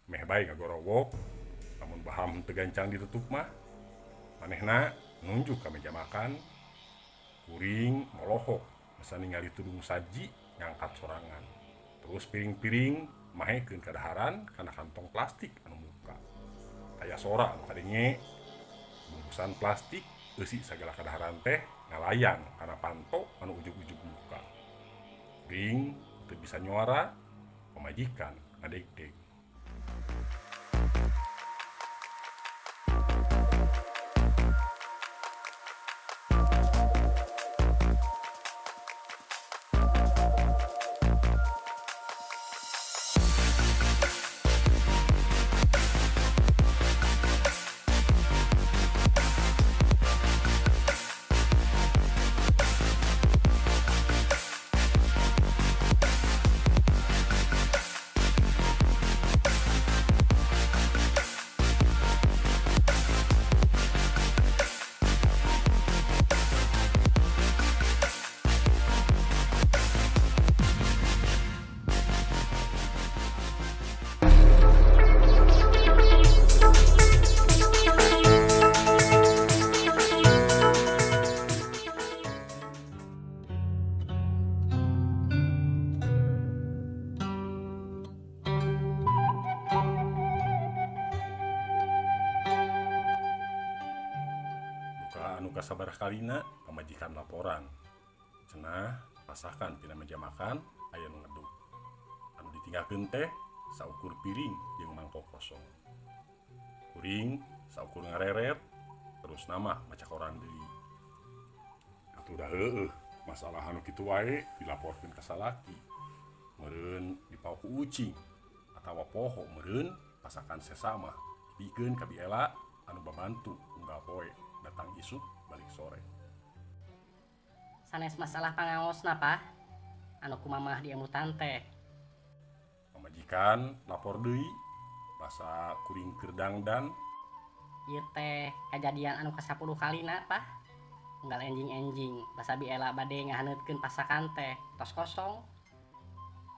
Meh bae ngagorowok, lamun baham teu gancang ditutup mah. Manehna nunjuk ka meja makan. Kuring molohok basa ningali tudung saji ngangkat sorangan. Terus piring-piring mahekeun kadaharan kana kantong plastik anu muka. Aya sora anu kadenge. Bungkusan plastik eusi sagala kadaharan teh ngalayang kana panto anu ujug-ujug muka. Kuring teu bisa nyuara, pamajikan ngadegdeg. Duka anu kasabaraha kalina pamajikan laporan. Cenah pasakan tina meja makan aya nu ngeduk. Anu ditinggalkeun teh saukur piring jeung mangkok kosong. Kuring saukur ngareret terus nama maca koran deui. Atuh da heueuh masalah anu kitu wae dilaporkeun ka salaki. Meureun dipau ku ucing atawa poho meureun pasakan sesa mah dibikeun ka biela anu babantu unggal poe datang isuk balik sore. Sanes masalah pangaosna Pah, anu kumamah diemutan teh. Pamajikan lapor deui basa kuring keur dangdan. Ieu teh kajadian anu ka-10 kalina Pah. Unggal enjing-enjing basa biela bade ngahaneutkeun pasakan teh tos kosong.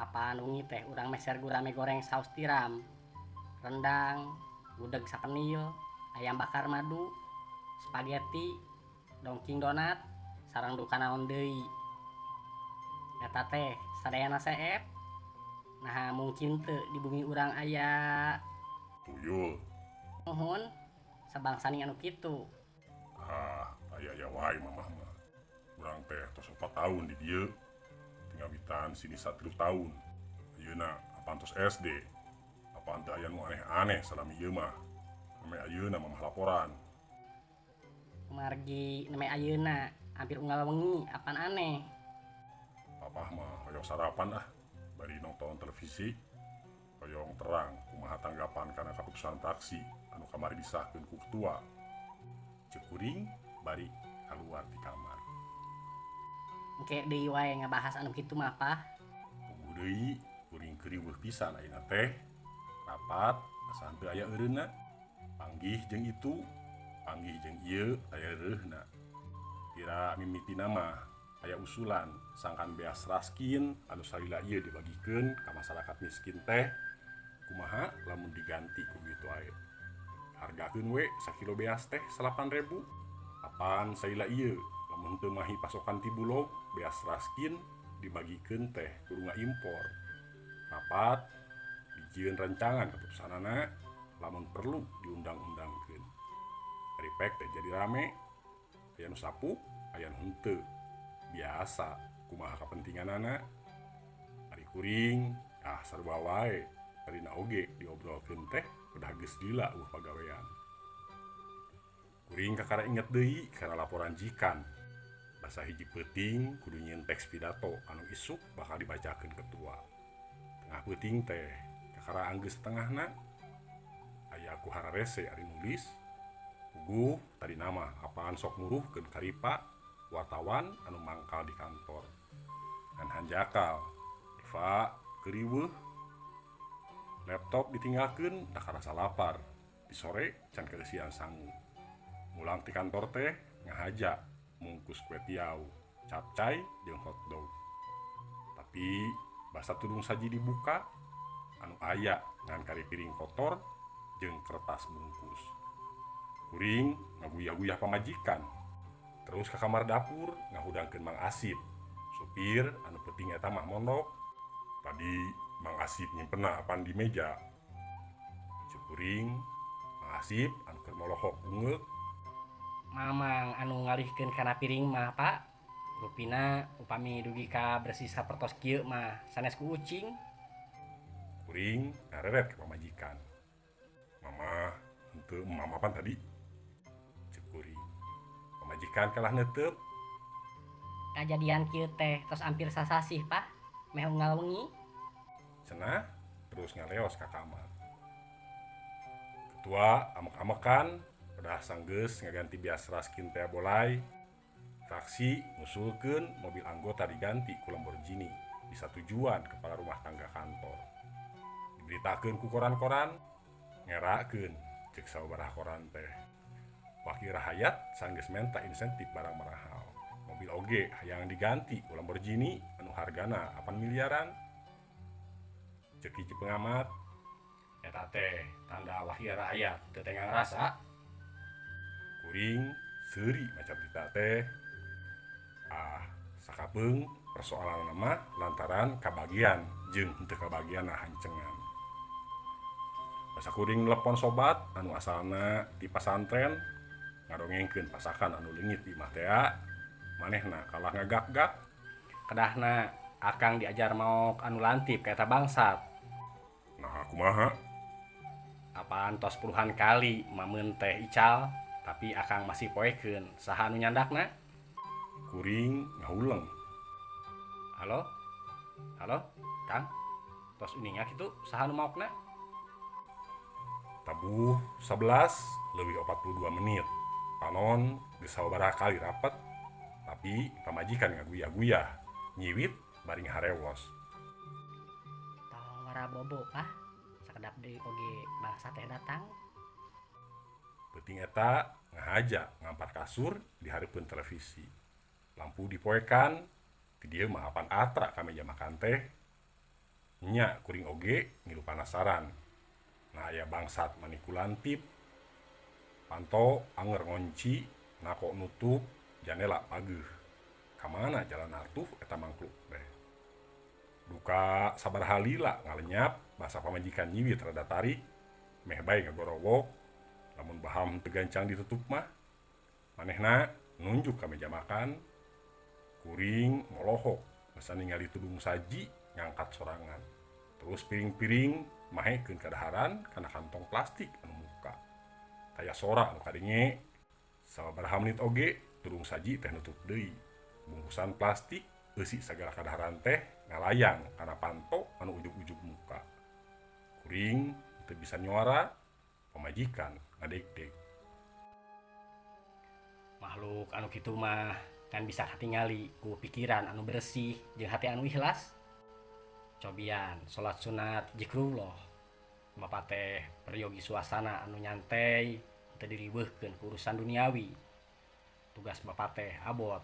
Apaan wengi teh urang meser gurame goreng saus tiram, rendang, gudeg sapenil, ayam bakar madu, spaghetti, dongking donat, sareng duka naon deui. Eta teh sadayana seep. Nah mungkin teu di bumi urang aya tuyul. Nuhun sabangsani anu kitu. Ah, aya-aya wae mamah mah. Urang teh tos 4 tahun di dieu. Tingawitan sini 3 tahun. Ayeuna apan tos SD. Apan teu aya nu aneh-aneh salami ieu mah. Neme ayeuna mamah laporan. Kumargi neme ayeuna hampir unggal wengi apan aneh. Papah mah hoyong sarapan ah bari nonton televisi. Hoyong terang kumaha tanggapan kana kaputusan fraksi anu kamari disahkeun ku ketua. Ceuk kuring bari kaluar ti kamar. Engke deui wae ngabahas anu kitu mah Pah. Puguh deui kuring keriweuh pisan ayeuna teh. Rapat asa henteu aya eureunna. Panggih jeung itu, panggih jeung ieu aya reuhna. Kira mimitina mah aya usulan sangkan beas raskin anu salila ieu dibagikeun ka masyarakat miskin teh kumaha lamun diganti ku kitu wae. Hargakeun we sakilo beas teh 8.000. Apan salila ieu lamun teu mahi pasokan ti Bulog beas raskin dibagikeun teh kudu ngaimpor. Rapat dijieun rancangan keputusanana lamun perlu diundang-undangkeun. Ripek teh jadi rame, aya nu sapu, aya nu henteu. Biasa kumaha kepentinganana. Ari kuring ah sarua wae, tadina oge diobrolkeun teh udah geus lila eueuh pagawean. Kuring kakara inget deui kana laporan jikan. Basa hiji peuting kudu nyieun teks pidato anu isuk bakal dibacakeun ketua. Tengah peuting teh kakara anggeus tengahna. Aya ku hararese ari nulis. Puguh tadi nama apaan sok nguruhkeun karipa wartawan anu mangkal di kantor. Ngan hanjakal Eva keriweuh. Laptop ditinggalkeun da karasa lapar. Di sore can keureusian sangu. Mulang ti kantor teh ngahaja mungkus kue tiaw, capcay jeung hotdog. Tapi basa tudung saji dibuka, Anu aya ngan kari piring kotor jeung kertas bungkus. Kuring ngaguyah-guyah pamajikan. Terus ka kamar dapur ngahudangkeun Mang Asip. Supir anu peuting eta mah mondok. Tadi Mang Asip nyimpenna apan di meja. Ceuk kuring, Mang Asip anu keur molohok ungeuk. Mamang anu ngalihkeun kana piring mah, Pak. Rupina upami dugi ka bersih sapertos kieu mah sanes ku ucing. Kuring ngareret ka pamajikan. Mama henteu emam apan tadi? Ceuk kuring. Pamajikan kalah neuteup. Kajadian kieu teh tos hampir sasasih, Pak. Meh unggal wengi. Cenah terus ngaleos ka kamar. Ketua amek-amekan pedah sanggeus ngaganti bias raskin teh bolai. Fraksi ngusulkeun mobil anggota diganti ku Lamborghini bisa tujuan kepala rumah tangga kantor. Diberitakeun ku koran-koran, ngerakeun ceuk sababaraha koran teh. Wakil rahayat sanggeus menta insentif barang marahal. Mobil oge hayang diganti ku Lamborghini anu hargana 8 miliaran. Ceuk hiji pengamat, eta teh tanda wakil rakyat teu tengah ngarasa. Kuring seuri maca berita teh. Ah, sakapeung persoalan mah lantaran kabagian jeung henteu kabagian hancengan. Basa kuring nelepon sobat anu asalna ti pasantren ngadongengkeun pasakan anu leungit di imah tea, manehna kalah ngagak-gak. Kedahna akang diajar maok anu lantip ka eta bangsat. Nah, kumaha? Apaan tos puluhan kali mameun teh ical, tapi akang masih poekeun saha anu nyandakna? Kuring ngahuleng. Halo? Halo, Kang? Tos uninga kitu saha anu maokna? Tabuh 11:42 menit. Panon geus sababaraha kali rapet, tapi pamajikan ngaguyah-guyah, nyiwit bari ngaharewos. Tong wara bobo, Pak. Sakedap deui oge bangsa teh datang. Peuting eta ngahaja ngampar kasur di hareupeun televisi. Lampu dipoekan, ti dieu mah apan atra ka meja makan teh. Nya kuring oge ngilu panasaran. Nah aya bangsat maniku lantip. Panto anger ngonci, nako nutup, janela pageuh. Kamana jalan atuh eta mangkluk teh. Duka sabaraha lila ngalenyap, basa pamajikan nyiwit rada tarik, meh bae ngagorowok, lamun baham teu gancang ditutup mah. Manehna nunjuk ka meja makan, kuring ngolohok, basa ningali tudung saji ngangkat sorangan. Terus piring-piring mahekeun kadaharan kana kantong plastik anu muka. Taya sora anu kadenge, sababaraha menit oge tudung saji teh nutup deui. Bungkusan plastik eusi sagala kadaharan teh ngalayang kana panto anu ujug-ujug muka. Kuring teu bisa nyuara, pamajikan ngadegdeg. Makhluk anu kitu mah kan bisa katingali ku pikiran anu bersih jeung hati anu ikhlas. Cobian salat sunat zikrullah. Bapak teh peryogi suasana anu nyantai teu diriweuhkeun ku urusan duniawi. Tugas bapak teh abot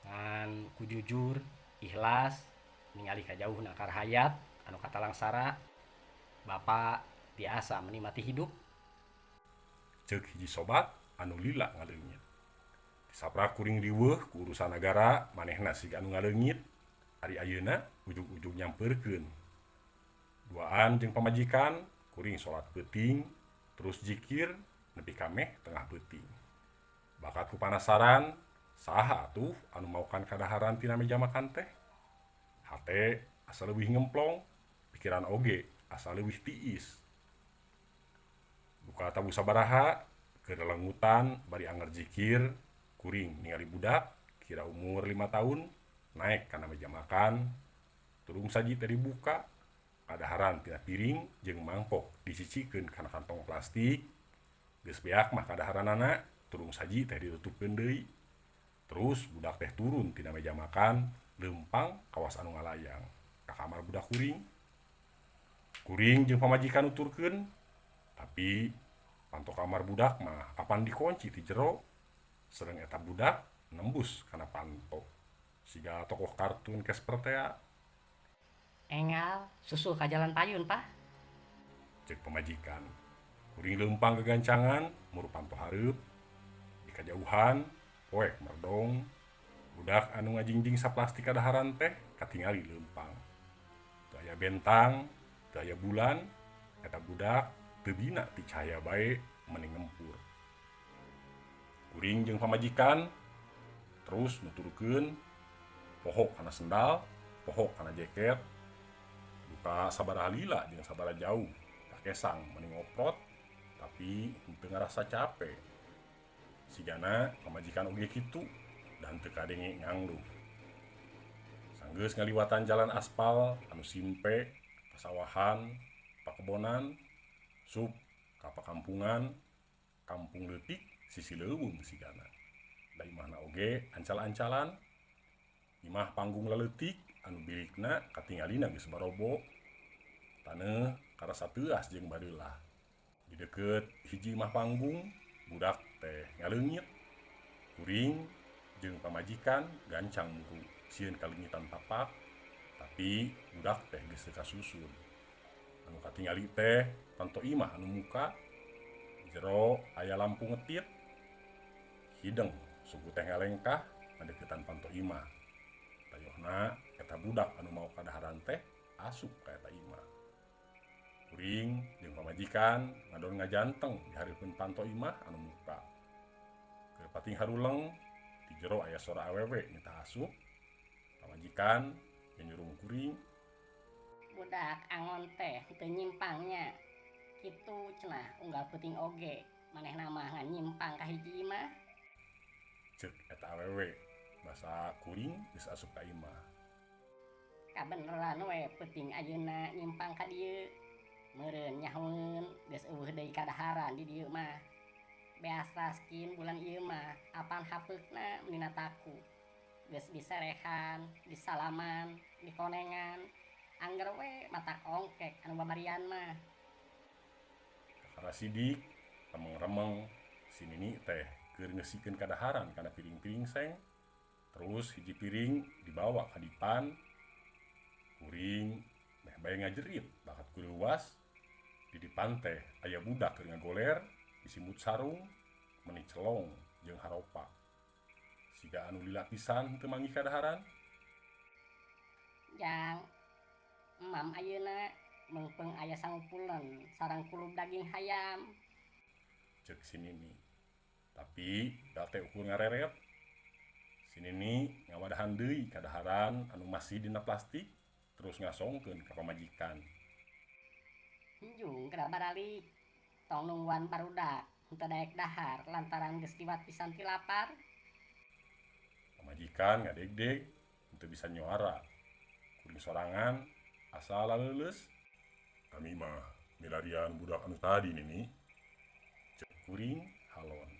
ngan ku jujur, ikhlas, ningali kajauhna ka rahayat anu katalangsara. Bapak tiasa menikmati hidup. Ceuk hiji sobat anu lila ngaleungit. Disaprak kuring riweuh ku urusan nagara, manehna siga anu ngaleungit. Ari ayeuna ujug-ujug nyampeurkeun. Duaan jeung pamajikan, kuring salat peuting, terus jikir nepi ka meh tengah peuting. Bakat ku panasaran, saha atuh anu maokan kadaharan tina meja makan teh? Hate asa leuwih ngemplong, pikiran oge asa leuwih tiis. Duka tabuh sabaraha, keur lelengutan bari anger jikir, kuring ningali budak kira umur 5 tahun naek kana meja makan, tudung saji teh dibuka, kadaharan tina piring jeung mangkok dicicikeun kana kantong plastik. Geus beak mah kadaharanana, tudung saji teh ditutupkeun deui. Terus budak teh turun tina meja makan, leumpang kawas anu ngalayang ka kamar budak kuring. Kuring jeung pamajikan nuturkeun, tapi panto kamar budak mah apan dikunci ti jero. Sareng eta budak nembus kana panto. Siga tokoh kartun Casper tea. Engal susul ka jalan payun, Pak. Cek pamajikan. Kuring leumpang gagancangan muru panto hareup. Di kajauhan poek merdong. Budak anu ngajingjing saplastik kadaharan teh katingali leumpang. Teu aya bentang, teu aya bulan, eta budak teu bina ti cahaya bae meni ngempur. Kuring jeung pamajikan terus nuturkeun poho kana sendal, poho kana jaket. Duka sabaraha lila jeung sabaraha jauh, kakesang meni ngoprot tapi henteu ngarasa capek. Sigana pamajikan oge kitu dan teu kadenge ngangluh. Sanggeus ngaliwatan jalan aspal anu simpe, pasawahan, pakebonan, sup ka pakampungan, kampung leutik sisi leuweung sigana. Da imahna oge ancal-ancalan, imah panggung laleutik anu bilikna katingalina geus barobo. Taneuh karasa teuas jeung bareulah. Di deukeut hiji imah panggung, budak teh ngaleungit. Kuring jeung pamajikan gancang muru sieun kaleungitan tapak, tapi budak teh geus teu kasusun. Anu katingali teh panto imah anu muka, jero aya lampu ngetit. Hideng suku teh ngalengkah ngadeukeutan panto imah. Tayohna eta budak anu mau kadaharan teh asup ka eta imah. Kuring jeung pamajikan ngadon ngajanteng di hareupeun panto imah anu muka. Keur pating haruleng di jero aya sora awewe nitah asup. Pamajikan nyurung kuring. Budak angon teh teu nyimpangnya. Kitu cenah unggal peuting oge manehna mah ngan nyimpang ka hiji imah. Ceuk eta awewe basa kuring geus asup ka imah. Kabeneran we peuting ayeuna nyimpang ka dieu. Meureun nyahoeun geus eueuh deui kadaharan di dieu mah. Beas raskin bulan ieu mah apan hapeukna meuni taku. Geus diserehan, disalaman, dikonengan, angger we matak ongkek anu babarian mah. Kakara sidik, remeng-remeng, si nini teh keur ngeusikeun kadaharan kana piring-piring seng. Terus hiji piring dibawa ka dipan. Kuring meh bae ngajerit bakat kuleuwas. Di dipan teh aya budak keur ngagoler, disimut sarung, meni celong jeung haropa. Siga anu lila pisan teu manggih kadaharan. Jang, emam ayeuna meungpeung aya sangupuleun sareng kulub daging hayam. Ceuk si nini. Tapi da teh ukur ngareret. Si nini ngawadahan deui kadaharan anu masih dina plastik terus ngasongkeun ka pamajikan. Hinjung geura baralik, tong nungguan barudak henteu daek dahar lantaran geus liwat pisan ti lapar. Pamajikan ngadegdeg henteu bisa nyuara. Kuring sorangan asa laleuleus. Kami mah milarian budak anu tadi nini. Ceuk kuring halon.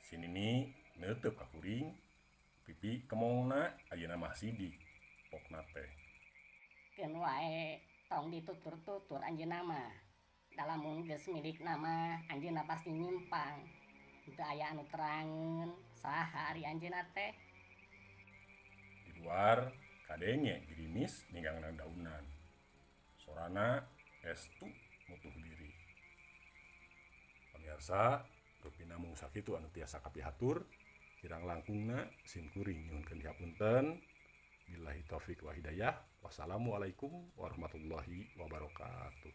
Si nini neuteup ka kuring, pipi kemongna ayeuna mah sidik pokna teh. Keun wae tong ditutur-tutur anjeunna mah. Da lamun geus milikna mah anjeunna pasti nyimpang. Henteu aya anu terangeun saha ari anjeunna teh. Di luar kadenge gerimis ninggang daunan. Sorana estu mutuh diri. Pamirsa, rupina mung sakitu anu tiasa kapihatur. Kirang langkungna sim kuring nyuhunkeun dihapunten. Billahi taufik wa hidayah. Wassalamualaikum warahmatullahi wabarakatuh.